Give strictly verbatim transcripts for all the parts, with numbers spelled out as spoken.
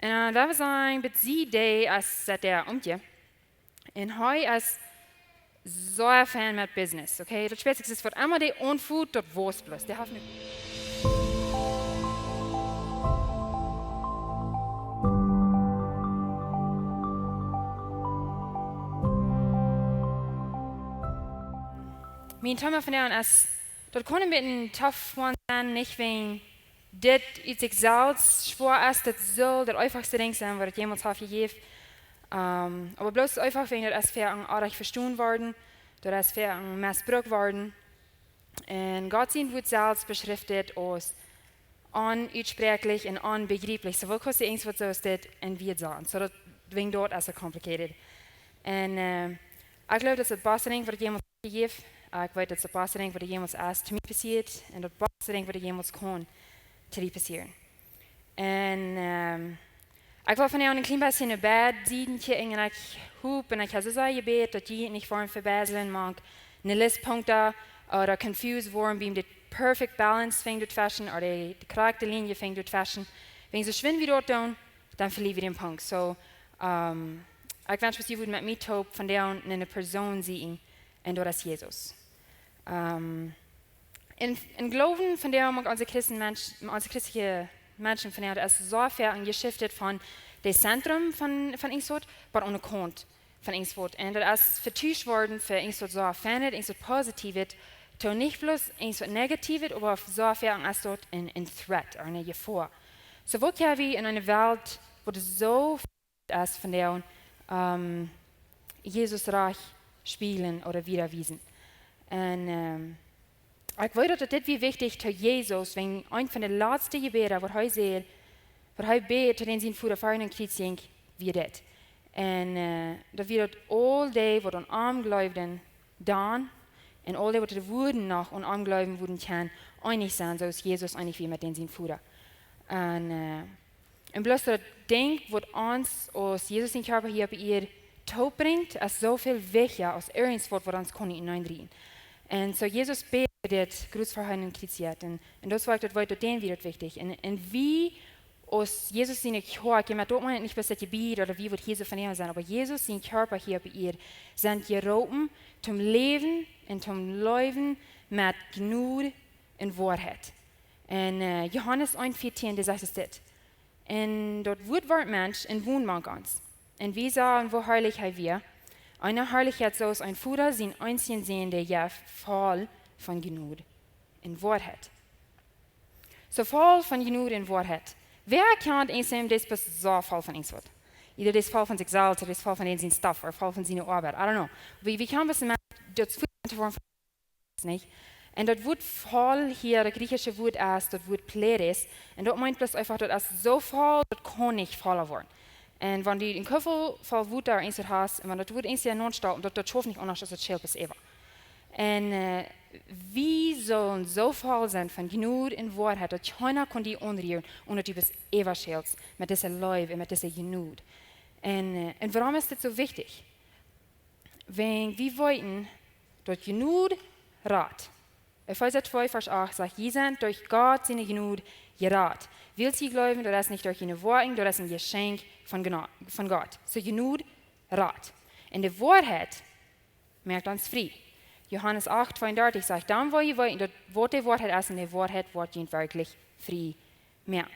Un dan woa wie sajen, bat see dee es, sat dee omkjikjt. Un hee es soo fein met business, okay? Daut spieet sikj, es waut emma dee aunfut, daut woat bloos. Dee haft nu Mien Thema vondoag es, daut kaun een bät een tough one sennen, nich wäajen dit ut sikj selfst schwoa es, daut sull daut eefachste Dinkj sennen, waut et jemols haft jejäft. Ähm, oba bloos eefach wäajen daut es fa een oajch vestonen worden, daut es fa een mesbrukt worden. Un Gott sien Wuat selfst beschrift dit aus onutsproakjlich un onbejrieplich. Soo, woo kaust du irjent waut soo aus dit en Wieed sajen? Soo daut, wäajen daut es et complicated. Un, äh, ekj gloow, daut es daut baste Dinkj, waut et jemols jejäft. Ekj weet, daut es daut baste Dinkj, waut et jemols es to mie passieet. Un daut baste Dinkj, waut et jemols kaun to die passieren. Un, ähm, ekj well vondoag een kjlien bät no bät seenen, un ekj hop un ekj hab soo sea jebät, daut jie nich woaren vebie sellen mank ne List Punkten ooda confused woaren, biem de perfect balance finjen doa tweschen, ooda de, de krakjte Linie finjen doa tweschen. Wäajen soo schwind wie daut doonen, dan velia wie dän Punkt. Soo, ähm, ekj wensch, daut jie wudden met mie toop vondoag ne Persoon seenen, un daut es Jesus. Ähm, en, en Gloowen vondoag, mank onse Christen Mensch, onse christelje Menschen vondoag, daut es soo väl jeschiftet von daut Zentrum von, von irjent waut, bat aun de Kaunt von irjent waut. Un daut es vetuscht worden fa irjent waut soo feinet, irjent waut Positiewet, to nich bloos irjent waut Negatiewet, oba soo väl es daut een, een threat, eene Jefoa. Soo, woo kjenn wie en eene Welt, wua et soo es vondoag, ähm, Jesus rajcht spieejlen ooda wiedawiesen. Un, ähm, ekj weet, daut dit wia wichtich to Jesus, wäajen eent von de latste Jebäda, waut hee säd, waut hee bäd to dän sien Voda ver aum Kjriez jinkj, wia dit. Un, äh, daut wia daut aul dee, waut aun am jleewden, dan, un aul dee, waut doa wudden noch aun am jleewen, wudden kjennen eenich sennen, soo aus Jesus eenich wia met dän sien Voda. Un, äh, un bloos daut Dinkj, waut ons aus Jesus sien Kjarpa hia opp Ieed toop brinjt, es soo väl wichtja aus irjent waut, waut ons kaun enenn rieten. Un soo Jesus bäd dit Grutzverhalen un Kjriez. Un, un daut es, wua ekj daut weet, daut dän wia daut wichtich. Un, un wie aus Jesus siene Kjoakj, met daut meen ekj nich bloos daut Jebäd ooda wie waut hia soo vondoag sent, oba Jesus sien Kjarpa hia opp Ieed, sent jeroopen toom läwen un toom läwen met Jnod un Woarheit. Un, äh, Johanes eent vieetieen, dee sajcht dit: Un daut Wuat wort Mensch un wond mank ons. Un wie sagen, woo harlich hee wia. Eene Harlichkjeit soo aus een Voda sien eensja Sän, dee jeft, voll von Jnod un Woarheit. Soo voll von Jnod un Woarheit. Wäa kjant irjent, dee es bloos soo voll von irjent waut? Eeda dee es voll von sikj selfst, ooda dee es voll von dän sien stuff, ooda voll von siene Oabeit. I don't know. Wie, wie kjennen bloos een Mensch, daut es voll to woaren von nich? Un daut Wuat voll hia, daut griechische Wuat es daut Wuat pleres. Un daut meent bloos eefach, daut es soo voll, daut kaun nich volla woaren. Un wan du een Kuffel voll Wota irjent hast, un wan daut Wota irjent nenn stalt, un daut, daut schauft nich aundasch aus daut schelt bloos äwa. Un, äh, wie sellen soo voll sennen von Jnod un Woarheit, daut kjeena kaun die aunrieren, un daut du bloos äwa schelst met dise Leew un met dise Jnod. Un, äh, un wuarom es dit soo wichtich? Wäajen wie weeten, daut Jnod rat. Efeesa twee, Varsch acht sajcht: Jie sent derch Gott siene Jnod jerat. Wiels jie jleewen, daut es nich derch june Woakjen, daut es een Jeschenkj von Gno-, von Gott. Soo Jnod rat. Un de Woarheit moakt ons frie. Johanes acht, tweeundartich sajcht: Dan woa jie weeten, daut waut de Woarheit es, un de Woarheit woat junt werkjlich frie moaken.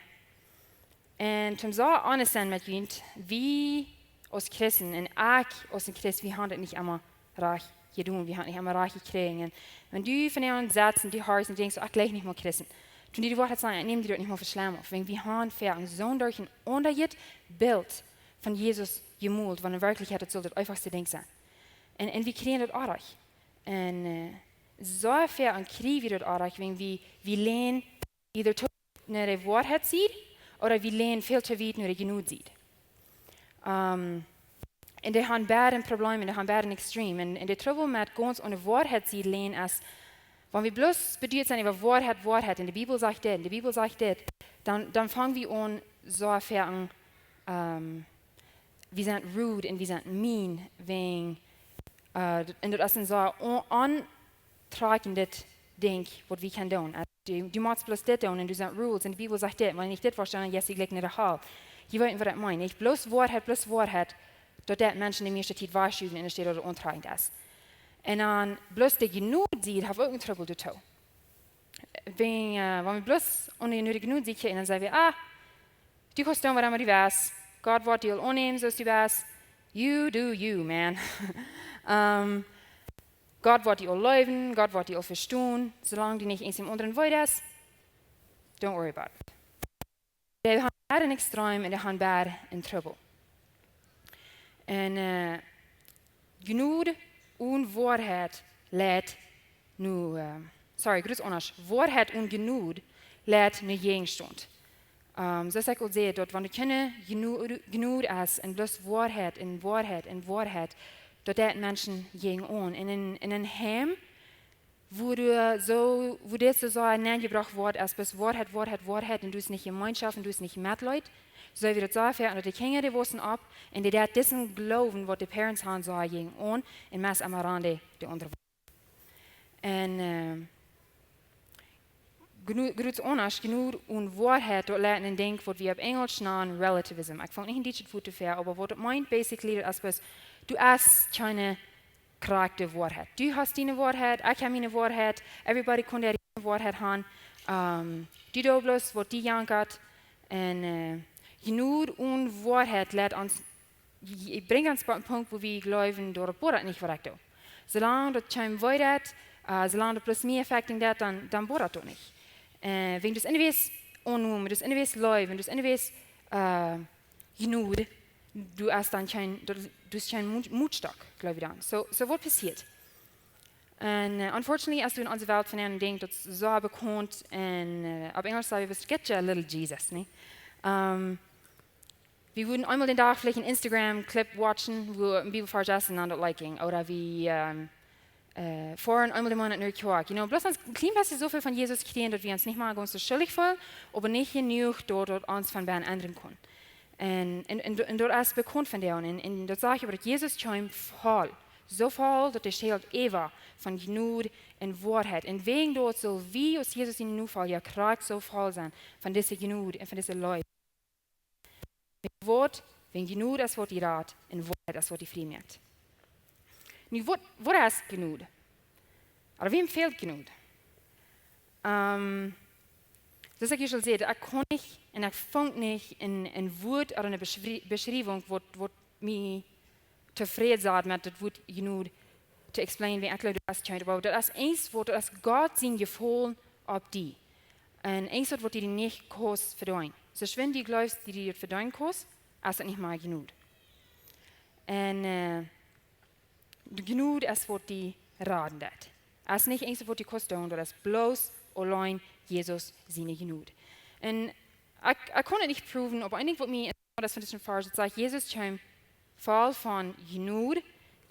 Un toom soo honest sennen met junt, wie aus Christen, un ekj aus een Christ, wie haben daut nich emma rajcht jedonen, wie haben daut nich emma rajcht jekjräajen. Un wan du vondoag sitst un du hörst un denkjst: "Ekj jleich nich mol Christen." Toom die de Woarheit sajen, ekj näm die daut nich mol fa schlemm opp. Wäajen wie haben fa een soo derchenaunda Bilt von Jesus jemolt, wan en Werkjlichkjeit daut sull daut eefachste Dinkj sennen. Un, un wie kjrieen daut oajch. Un, äh, soo väl kjrie wie daut oajch, wäajen wie, wie länen eeda to no de Woarheit Sied, ooda wie länen väl to wiet no de Jnod Sied. Ähm, un dee haben beid een Problem, un dee haben beid een Extrem. Un, un de Trubbel met gaunz aun de Woarheit Sied länen es, wan wie bloos beduat sent äwa Woarheit, Woarheit, un de Bibel sajcht dit, un de Bibel sajcht dit, dan, dan fang wie aun soo väl, ähm, wie sent rude un wie sent mean, wäajen, äh, un daut es een soo on-, ontrakjendet Dinkj, waut wie kjennen doonen. Äh, du, du motst bloos dit doonen un doa sent rules un de Bibel sajcht dit, wan du nich dit woascht doonen, dan jeist du jlikj no de Hal. Jie weeten, waut ekj meen, nich? Bloos Woarheit, bloos Woarheit, daut deit Menschen de mieeschte Tiet wajchschuwen un enne Städ daut et onträajent es. Un dan bloos de Jnod sied, haft uk een Trubbel doatoo. Wan, äh, wan wie bloos aun de Jnod, Jnod sieekjen un dan saj wie, ah, du kaust doonen waut emma du west. Gott woat die aul aunnämen soo aus du best. You do you, man. Ähm, Gott woat die aul leewen, Gott woat die aul vestonen, soo lang du nich eent dän aundren weetst, don't worry about it. Dee haben een Extrem un dee haben een Trubbel. Un, äh, Jnod un Woarheit leit no, äh, sorry, groots aundasch. Woarheit un Jnod leit no Jäajenstaunt. Ähm, soo aus ekj aul säd, daut wan du kjeene Jno-, Jnod hast un bloos Woarheit un Woarheit un Woarheit, daut deit Menschen jäajenaun. Un en, en een Heim, wua du soo, wua dit soo, soo aunjebrocht woat, aus bloos Woarheit, Woarheit, Woarheit, un du hast nich Jemeenschoft un du hast nich Metleet, soo woat daut soo väl, un daut de Kjinja, dee wausen opp, un dee deit disen Gloowen, waut de Parents haben, soo jäajenaun, un meist emma aun de, de aundre. Un, äh, Jno-, groots aundasch, Jnod un Woarheit, daut leit en een Dinkj, waut wie opp Enjlisch nanen Relativism. Ekj funk nich een dietschet Wuat doafäa, oba waut daut meent, basically, daut es bloos, du hast kjeene krakjte Woarheit. Du hast diene Woarheit, ekj hab miene Woarheit, everybody kaun äare Woarheit haben. Ähm, du deist bloos, waut die jankat. Un, äh, Jnod un Woarheit leit ons, je-, brinjt ons bie een Punkt, wua wie jleewen, daut boat nich, waut ekj doo. Soo lang daut kjeen Woarheit, äh, soo lang daut bloos mie affecting deit, dan, dan boat daut nich. Äh, wan du daut enne Welt aunnimmst, du daut enne Welt leefst, du daut enne Welt, äh, Jnod, du hast dan kjeen, du, du hast kjeen Mot-, Motstock, jleew ekj dan. Soo, soo waut passieet. Un, äh, unfortunately, aus du en onse Welt von een Dinkj, daut es soo bekaunt un, äh, opp Enjlisch saj wie, "Get you a little Jesus", nä? Ähm, wie wudden eemol dän Dach veleicht een Instagram-Clip watchen, wua een Bibelvarsch es un dan daut liken. Ooda wie, ähm, äh, foaren eemol dän Moonat no de Kjoakj. You know, bloos een kjlien bät soo väl von Jesus kjrieen, daut wie ons nich mol gaunz soo schuldich feelen, oba nich jenuach, daut daut ons von bennen endren kaun. Un, un, un, un daut es bekaunt von dee. Un, un daut sajcht oba, daut Jesus kjeem voll, soo voll, daut hee stält äwa von Jnod un Woarheit. Un wäajen daut sell wie aus Jesus siene Nofolja krakjt soo voll sennen von dise Jnod un von dise Leew. Wäajen waut, wäajen Jnod es, waut die rat, un Woarheit es, waut die frie moakt. Nu, waut, waut es Jnod? Ooda wäm fält Jnod? Ähm, soo aus ekj junt aul säd, ekj kaun nich un ekj funk nich een, een Wuat ooda eene Beschrie-, Beschriewunk, waut, waut mie tofräd stalt met daut Wuat Jnod to explainen, wäajen ekj jleew, daut es kjeen, oba daut es eent, waut, daut es Gott sien Jefaulen opp die. Un eent, waut, waut du nich kaust vedeenen. Soo schwind du jleefst, daut du daut vedeenen kaust, es daut nich mea Jnod. Un, äh, de Jnod es, waut die raden deit. Es nich eent, waut du kaust doonen, daut es bloos auleen Jesus siene Jnod. Un ekj, ekj kaun daut nich proven, oba een Dinkj, waut mie daut es von disen Varsch, daut sajcht, Jesus kjeem voll von Jnod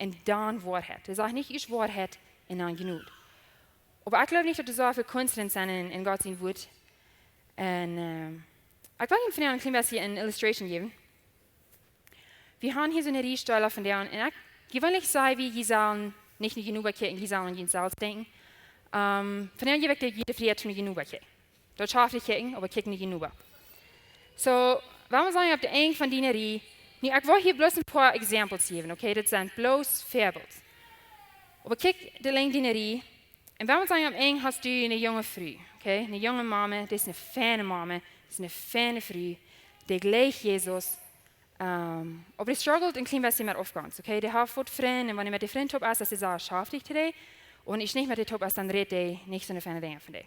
un dan Woarheit. Hee sajcht nich ieescht Woarheit un dan Jnod. Oba ekj jleew nich, daut doa soo väl coincidence sent en, en Gott sien Wuat. Un, ähm, ekj well junt vondoag een kjlien bät eene Illustration jäwen. Wie haben hia soo eene Rieej Städa vondoag. Un ekj, jeweenlich saj wie, jie sellen nich no Jnod kjikjen, jie sellen aun junt selfst denkjen. Ähm, vondoag jäw ekj junt de Frieheit von no Jnod kjikjen. Daut schauft nich kjikjen, oba kjikj no Jnod. Soo, wan wie sajen opp de Enj von diene Rieej, nu, ekj well hia bloos een poa examples jäwen, okay? Daut sent bloos Väabilda. Oba kjikj de Lenj diene Rieej. Un wan wie sajen, opp Enj hast du eene junge Fru, okay? Eene junge Mame, dee es eene feine Mame, dee es eene feine Fru, dee jleicht Jesus, ähm, oba dee struggelt een kjlien bät met Aufgonst, okay? Dee haft waut Frind, un wan dee met dee Frind toop es, es dee sea schaftich to dee. Un wan dee nich met dee toop es, dan rät dee nich soone feine Dinja von dee.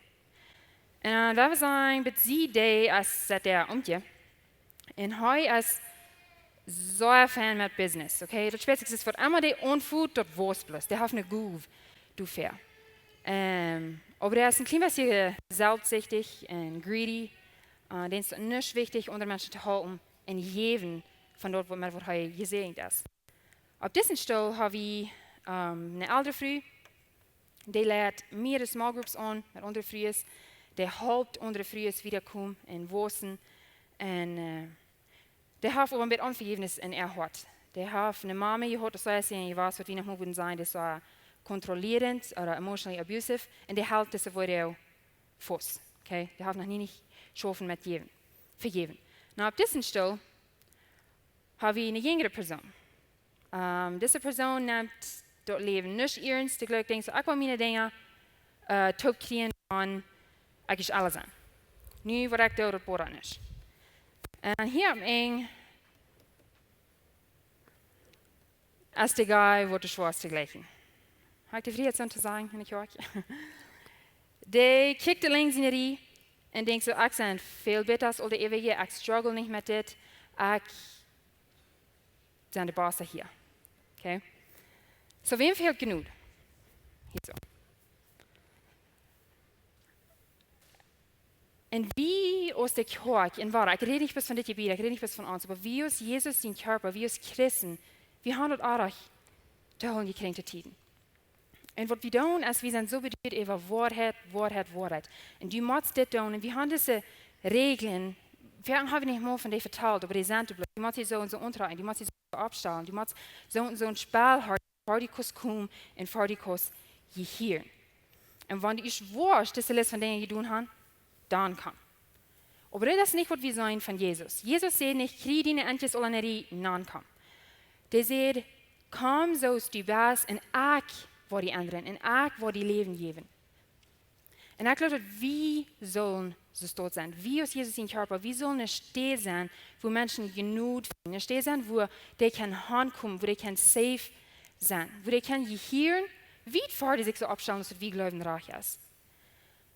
Un wan wie sajen, bat see dee es, sett dee omje. Un hee es sea fein met business, okay? Daut spält sikj, es waut emma dee aunfeelt, daut woat bloos. Dee haft eene Gow doafäa. Ähm, oba dee es een kjlien bät selfstsichtich un greedy. Äh, däm es daut nich wichtich, aundre Menschen to halpen un jäwen von daut, waut, met waut hee jesäajent es. Opp disen Stool hab wie, ähm, eene eldre Fru, dee leit mea small groups aun met aundre Frues, dee halpt aundre Frues wieda komen un wausen. Un, äh, dee haft oba een bät Onvejäwnis en äa Hoat. Dee haft eene Mame jehaut, daut see es, un dee wia, waut wie noch mol wudden sajen, dee wia kontrollierend ooda emotionally abusive. Un dee helt dise Wieed faust. Okay? Dee haft noch nie nich jeschauft met jäwen, vejäwen. Nu, opp disen Stool ha wie eene jinjre Persoon. Ähm, dise Persoon nemt daut Läwen nich iernst, dee jleeft, denkjt soo: "Ekj well miene Dinja, äh, toop kjrieen, dan ekj es aules aun. Nu woa ekj doot, daut woat nich." Un hia aum Enj es de guy, waut de schwoaste jlikjen. Ha ekj de Frieheit, soo to sajen, enne Kjoakj? Dee kjikjt aul enj siene Rieej un denkjt soo: "Ekj sie väl bäta aus aul de äwaje, ekj struggle nich met dit, ekj sie de Boss hia." Okay? Soo, wäm fält Jnod? Hia soo. Un wie aus de Kjoakj, un woa, ekj räd nich bloos von dit Jebiet, ekj räd nich bloos von ons, oba wie aus Jesus sien Kjarpa, wie aus Christen, wie haben daut oajch to hoolen jekjräajen to Tieden. Un waut wie doonen es, wie sent soo beduat äwa Woarheit, Woarheit, Woarheit. Un du motst dit doonen. Un wie haben dise Räajlen, wie haben nich mol von dee vetalt, oba dee sent doa bloos. Du motst die soo un soo auntrakjen, du motst die soo oppstalen, du motst soo un soo een Spell haben, ver du kaust komen un ver du kaust jehieren. Un wan du ieescht woascht dise List von Dinja jedonen haben, dan komm. Oba daut es nich, waut wie seenen von Jesus. Jesus säd nich: "Kjrie diene Entjes aul enne Rieej, dan komm." Dee säd: "Komm soo aus du best un ekj woa die endren un ekj woa die Läwen jäwen." Un ekj jleew, daut wie sellen soo staut sennen. Wie aus Jesus sien Kjarpa, wie sellen eene Städ sennen, wua Menschen Jnod finjen. Eene Städ sennen, wua dee kjennen hankomen, wua dee kjennen safe sennen, wua dee kjennen jehieren, wiet ver dee sikj soo oppstalen, aus daut wie jleewen rajcht es.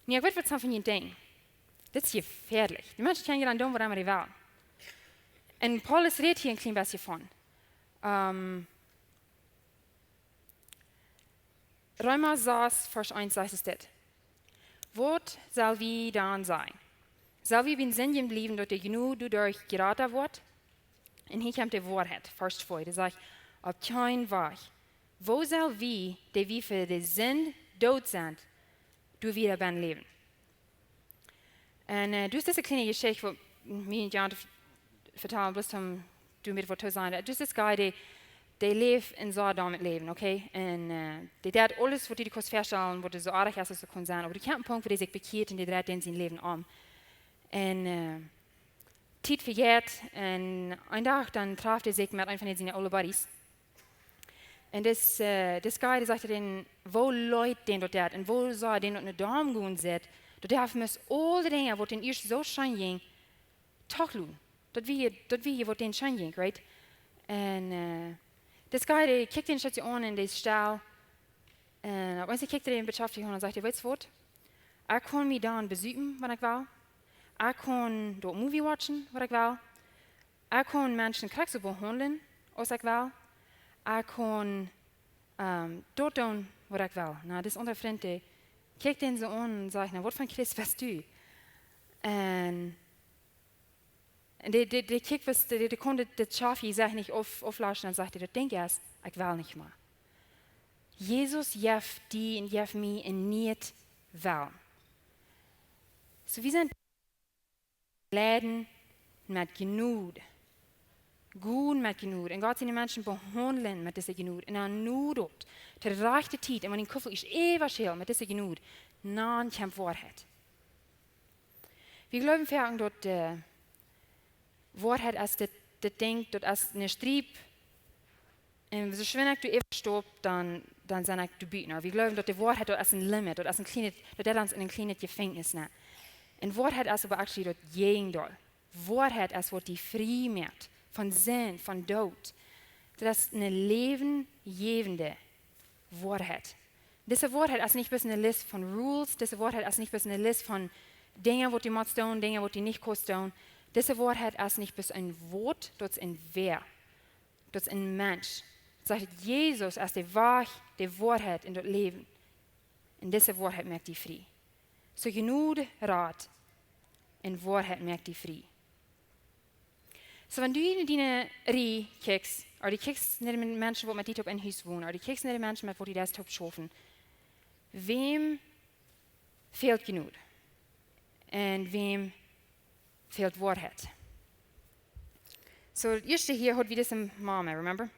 Nu, ekj weet, waut sommje von junt denkjen. Dit es jefäadlich. De Menschen kjennen je dan doonen, waut emma dee wellen. Un Paulus rät hia een kjlien bät von. Ähm, Reema sas, Varsch eent sajcht dit: "Waut sell wie dan sajen? Sell wie bie de Sind bliewen, daut de Jnod doaderch jrata woat?" Un hia kjemt de Woarheit, Varsch twee, dee sajcht: "Opp kjeen Wajch. Woo sell wie, dee wie fa de Sind doot sent, doa wieda bie läwen?" Un, äh, du hast dise kjliene Jeschicht, waut mie un Jan vetalen, bloos om doa met waut to sajen. Du hast dise guy, dee, dee läft en soo doamet läwen, okay? Un, äh, dee deed aules, waut du die kaust väastalen, waut soo oajch es, aus et kaun sennen. Oba doa kjemt een Punkt, wua dee sikj bekjieet un dee dreit dan sien Läwen om. Un, äh, Tiet vejeit un een Dach dan traft hee sikj met eenen von siene oole buddies. Un dis, äh, dis guy, dee sajcht dan: "Woo leet dän daut deed un woo sea dän daut no doa gonen sitt, daut hee haft must aul de Dinja, waut dän ieescht soo scheen jinkj, toch loten. Daut wia, daut wia, waut dän scheen jinkj, right?" Un, äh, dis guy, dee kjikjt dän Schatz aun un dee stalt. Un opp eemol kjikjt hee dän Beschäftigten aun un sajcht hee: "Weetst waut? Ekj kaun mie dan besupen, wan ekj well. Ekj kaun doa movie watchen, waut ekj well. Ekj kaun Menschen krakjt soo behaundlen, aus ekj well. Ekj kaun, ähm, daut doonen, waut ekj well." Nu, dis aundra Frint, dee kjikjt dän soo aun un sajcht: "Na, waut fa een Christ best du?" Un, un dee, dee, dee kjikjt, waut, dee, dee kunn daut, daut Schauf, dee sajcht nich auf, auflaschen, dan sajcht hee: "Daut Dinkj es, ekj well nich mea. Jesus jeft die un jeft mie een nieet Wellen." Soo, wie sent leiden met Jnod. Gonen met Jnod. Un Gott siene Menschen behaundlen met dise Jnod. Un dan nu daut, to de rajchte Tiet, un wan een Kuffel es äwaschält met dise Jnod, dan kjemt Woarheit. Wie jleewen foaken, daut, äh, Woarheit es dit, dit Dinkj, daut es een Striep. Un soo schwind ekj doa äwastap, dan, dan sie ekj doa buten. Wie jleewen, daut de Woarheit, daut es een limit, daut es een kjlienet, daut deit ons en een kjlienet Jefenkjnis nenn. Un Woarheit es oba actually daut Jäajendeel. Woarheit es, waut die frie moakt von Sind, von Doot. Daut es eene läwenjäwende Woarheit. Dise Woarheit es nich bloos eene List von rules, dise Woarheit es nich bloos eene List von Dinja, waut du motst doonen, Dinja, waut du nich kaust doonen. Dise Woarheit es nich bloos een Wuat, daut es een Wäa. Daut es een Mensch. Daut sajcht, Jesus es de Wajch, de Woarheit un daut Läwen. Un dise Woarheit moakt die frie. Soo, Jnod rat un Woarheit moakt die frie. Soo, wan du en diene Rieej kjikjst, ooda du kjikjst no de Menschen, waut met die toop em Hus wonen, ooda du kjikjst no de Menschen, met waut du doa toop schaufst, wäm fält Jnod? Un wäm fält Woarheit? Soo, daut ieeschte hia haud wie dise Mama, remember?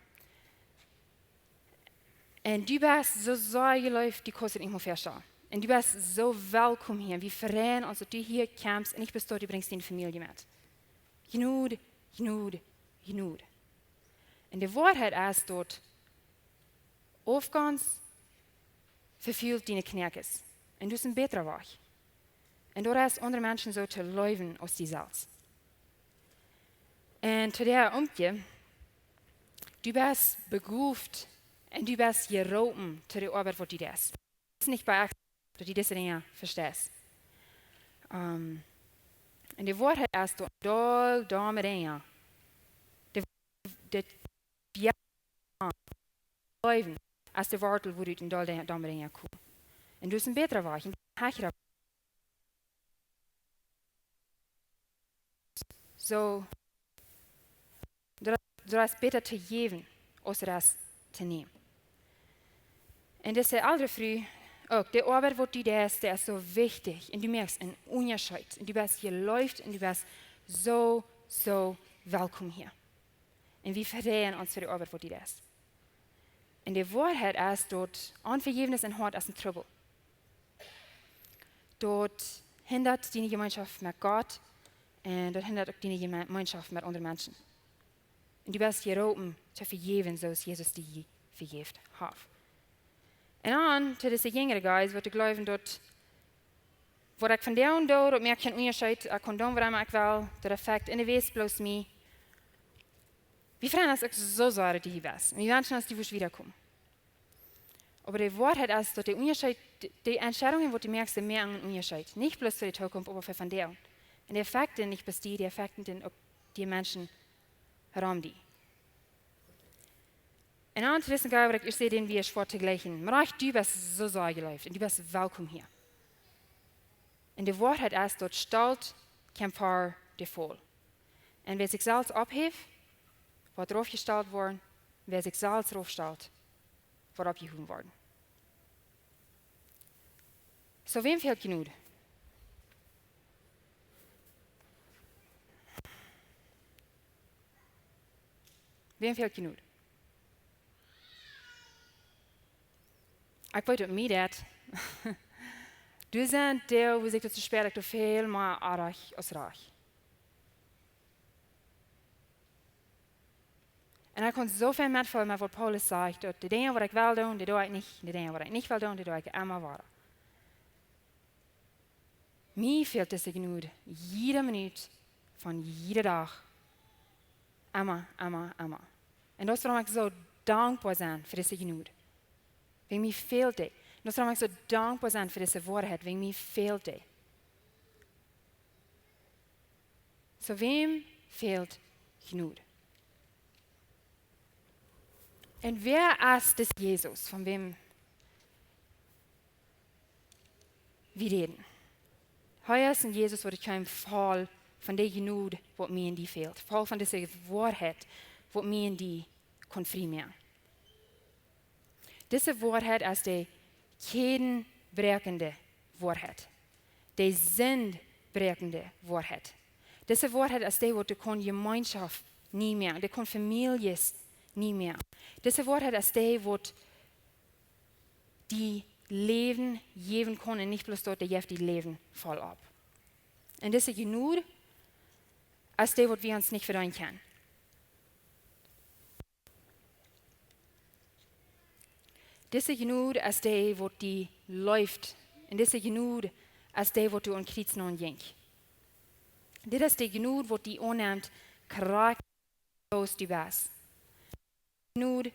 Un du best soo sea jeleeft, du kaust et nich mea väastalen. Un du best soo welkom hia. Wie freien ons, daut du hia kjemst un nich bloos daut, du brinjst diene Famielje met. Jnod, Jnod, Jnod. Un de Woarheit es daut, aufgonst vefult diene Knoakes. Un daut es een bätra Wajch. Un daut es, aundre Menschen soo to leewen aus die selfst. Un to dee Omkjea, du best begoft un du best jeroopen to de Oabeit, waut du deist. Es nich bie Accident, daut du dise Dinja vesteist. Ähm, un de Woarheit es, daut aul domme Dinja, de, de, jo, Läwen, es de Wortel, wua du en aul de domme Dinja kjemst. Un daut es een bätra Wajch, un hechra. Soo, daut, daut es bäta to jäwen, aus daut es to nämen. Un dise eldre Fru uk, de Oabeit, waut du deist, dee es soo wichtich. Un du moakst een Unjascheet. Un du best jeleeft un du best soo, soo welkom hia. Un wie freien ons fa de Oabeit, waut du deist. Un de Woarheit es, daut Onvejäwnis em Hoat es een Trubbel. Daut hindat diene Jemeenschoft met Gott un daut hindat uk diene Jeme-, Jemeenschoft met aundre Menschen. Un du best jeroopen to vejäwen, soo aus Jesus die vejäft haft. Un dan, to dise jinjare guys, waut jleewen, daut, waut ekj vondoag doo, daut moakt kjeen Unjascheet, ekj kaun doonen, waut emma ekj well, daut affect en de Welt bloos mie. Wie freien ons uk soo sea, daut du hia best. Un wie wenschen ons, du wurscht wada komen. Oba de Woarheit es, daut de Unjascheet, de, de Entscheidungen, waut du moakst, dee moaken een Unjascheet. Nich bloos fa de Zukunft, oba fa vondoag. Un dee affecten nich bloos die, dee affecten dan uk de Menschen rom die. Un dan to disen guy, waut ekj ieescht säd, dän wia schwoa to jlikjen. Oba du best soo sea jeleeft un du best welkom hia. Un de Woarheit es, daut Stolt kjemt ver de Faul. Un wäa sikj selfst opheft, woat raufjestalt woaren. Wäa sikj selfst raufstalt, woat oppjehowen woaren. Soo, wäm fält Jnod? Wäm fält Jnod? Ekj weet, daut mie daut. Doa sent Doag, wua ekj daut soo spia, daut ekj väl mea oajch aus rajcht. Un ekj kaun soo väl metfeelen met waut Paulus sajcht, daut de Dinja, waut ekj well doonen, dee doo ekj nich, de Dinja, waut ekj nich well doonen, dee doo ekj emma wada. Mie fält dise Jnod jiede Minut von jieda Dach. Emma, emma, emma. Un daut es wuarom ekj soo dankboa sie fa dise Jnod. Wäajen mie fält dee. Un daut es wuarom ekj soo dankboa sie fa dise Woarheit, wäajen mie fält dee. Soo, wäm fält Jnod? Un wäa es dis Jesus, von wäm wie räden? Hee es een Jesus, waut kjeem voll von de Jnod, waut mie un die fält. Voll von dise Woarheit, waut mie un die kaun frie moaken. Dise Woarheit es de kjädenbräakjende Woarheit. De sindbräakjende Woarheit. Dise Woarheit es dee, waut de kaun Jemeenschoft nie moaken, de kaun Famieljes nie moaken. Dise Woarheit es dee, waut die Läwen jäwen kaun un nich bloos daut, dee jeft die Läwen voll opp. Un dise Jnod es dee, waut wie ons nich vedeenen kjennen. Dise Jnod es dee, waut die leeft. Un dise Jnod es dee, waut doa aum Kjriez aunjinkj. Dit es de Jnod, waut die aunnemt, krakjt soo aus du best. Jnod,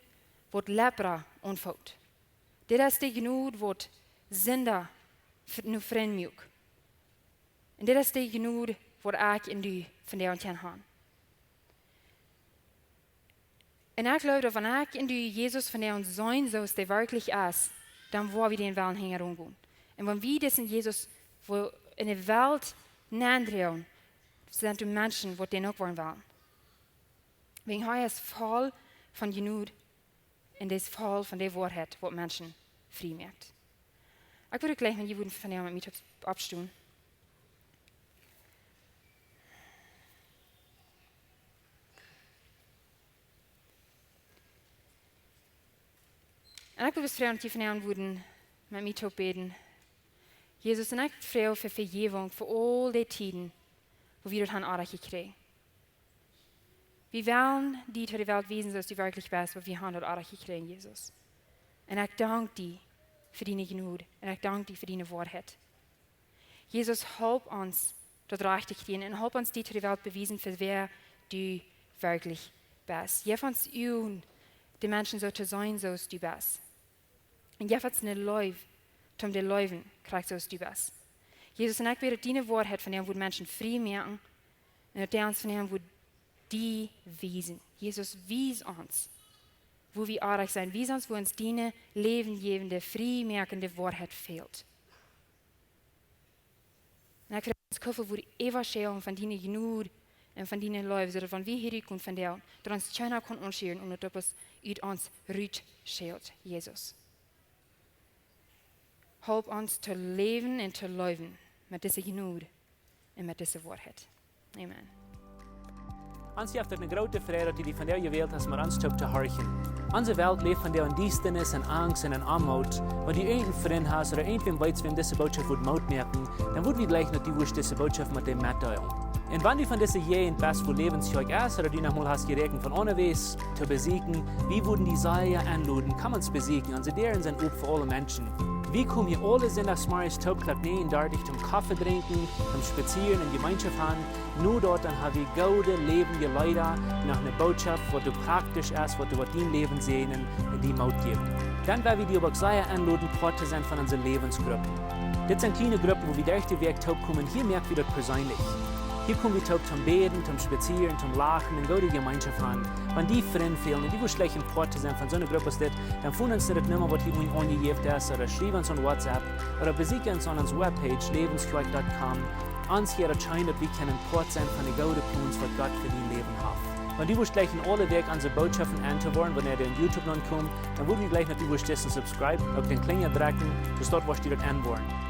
waut Lepra aunfoot. Dit es de Jnod, waut Sinda f-, nu Frind muak. Un dit es de Jnod, waut ekj un du vondoag kjennen han. Un ekj jleew, daut wan ekj un du Jesus vondoag seenen, soo aus dee werkjlich es, dan woa wie dän wellen hinjaraun gonen. Un wan wie disen Jesus, waut en de Welt nendroagen, sent doa Menschen, waut dän uk woaren wellen. Wäajen hee es voll von Jnod un dee es voll von de Woarheit, waut Menschen frie moakt. Ekj wudd jleichen, wan jie wudden vondoag met mie opp-, oppstonen. Un ekj wudd ons freien, daut jie vondoag wudden met mie toop bäden. Jesus, un ekj froag fa Vejäwunk fa aul dee Tieden, wua wie daut han oajch jekjräajen. Wie wellen die to de Welt wiesen, soo aus du werkjlich best, oba wie haben daut oajch jekjräajen, Jesus. Un ekj dank die fa diene Jnod. Un ekj dank die fa diene Woarheit. Jesus, help ons daut rajcht to kjrieen un help ons die to de Welt bewiesen fa wäa du werkjlich best. Jeff ons Uagen, de Menschen soo to seenen, soo aus du best. Un jeff ons eene Leew, om die to leewen, krakjt soo aus du best. Jesus, un ekj weet, daut diene Woarheit vondoag woat Menschen frie moaken un daut dee ons vondoag woat die wiesen. Jesus, wies ons, wua wie oajch sent. Wies ons, wua ons diene läwenjäwende, friemoakende Woarheit fält. Un ekj froag ons, Gott, wua wie äwaschälen von diene Jnod un von diene Leew, soo daut wan wie hia rutkomen vondoag, daut ons kjeena kaun aunschieren un daut opp ons, ut ons rutschält, Jesus. Help ons to läwen un to leewen met dise Jnod un met dise Woarheit. Amen. Ons jeft et eene groote Freid, daut du die vondoag jewält hast, met ons toop to horchen. Onse Welt läft vondoag en Diestanis, en Angst un en Oamoot. Wan du irjent een Frint hast ooda irjentwäm weetst, wäm dise Bootschoft wudd Moot moaken, dan wudd wie jleichen, daut du wurscht dise Bootschoft met dee metdeelen. Un wan du von dise Jäajent best, wua Läwens Kjoakj es, ooda du noch mol hast jeräakjent von aundawäajes to besieekjen, wie wudden die sea enloden, komm ons besieekjen. Onse Däaren sent op fa aule Menschen. Wie komen hia aule Sindachsmorjes toop Klock näajen dartich toom Koffe drinkjen, toom spazieren un Jemeenschoft haben. No daut dan ha wie goode, läwendje Leeda, noch eene Bootschoft, waut doa praktisch es, waut doa woat dien Läwen säajnen un die Moot jäwen. Dan well wie die uk sea enloden, Poat to sennen von onse Läwensgruppen. Dit sent kjliene Gruppen, wua wie derch de Wäakj toop komen. Hia moak wie daut perseenlich. Hia kom wie toop toom bäden, toom spazieren, toom lachen un goode Jemeenschoft haben. Wan die Frind fälen un du wurscht jleichen Poat to sennen von soone Grupp aus dit, dan fon ons no daut Numma, waut hia unjen aunjejäft es, ooda schriew ons aun WhatsApp, ooda besieekj ons aun onse Webpage, läwens kjoakj dot com. Ons wudd daut scheenen, daut wie kjennen Poat sennen von de goode Plons, waut Gott fa dien Läwen haft. Wan du wurscht jleichen aule Wäakj onse Bootschoften en to woaren, wanea dee opp YouTube nopp komen, dan wudd wie jleichen, daut du wurscht disen subscribe, uk dän Klinja drekjen, soo daut du wurscht enwoaren.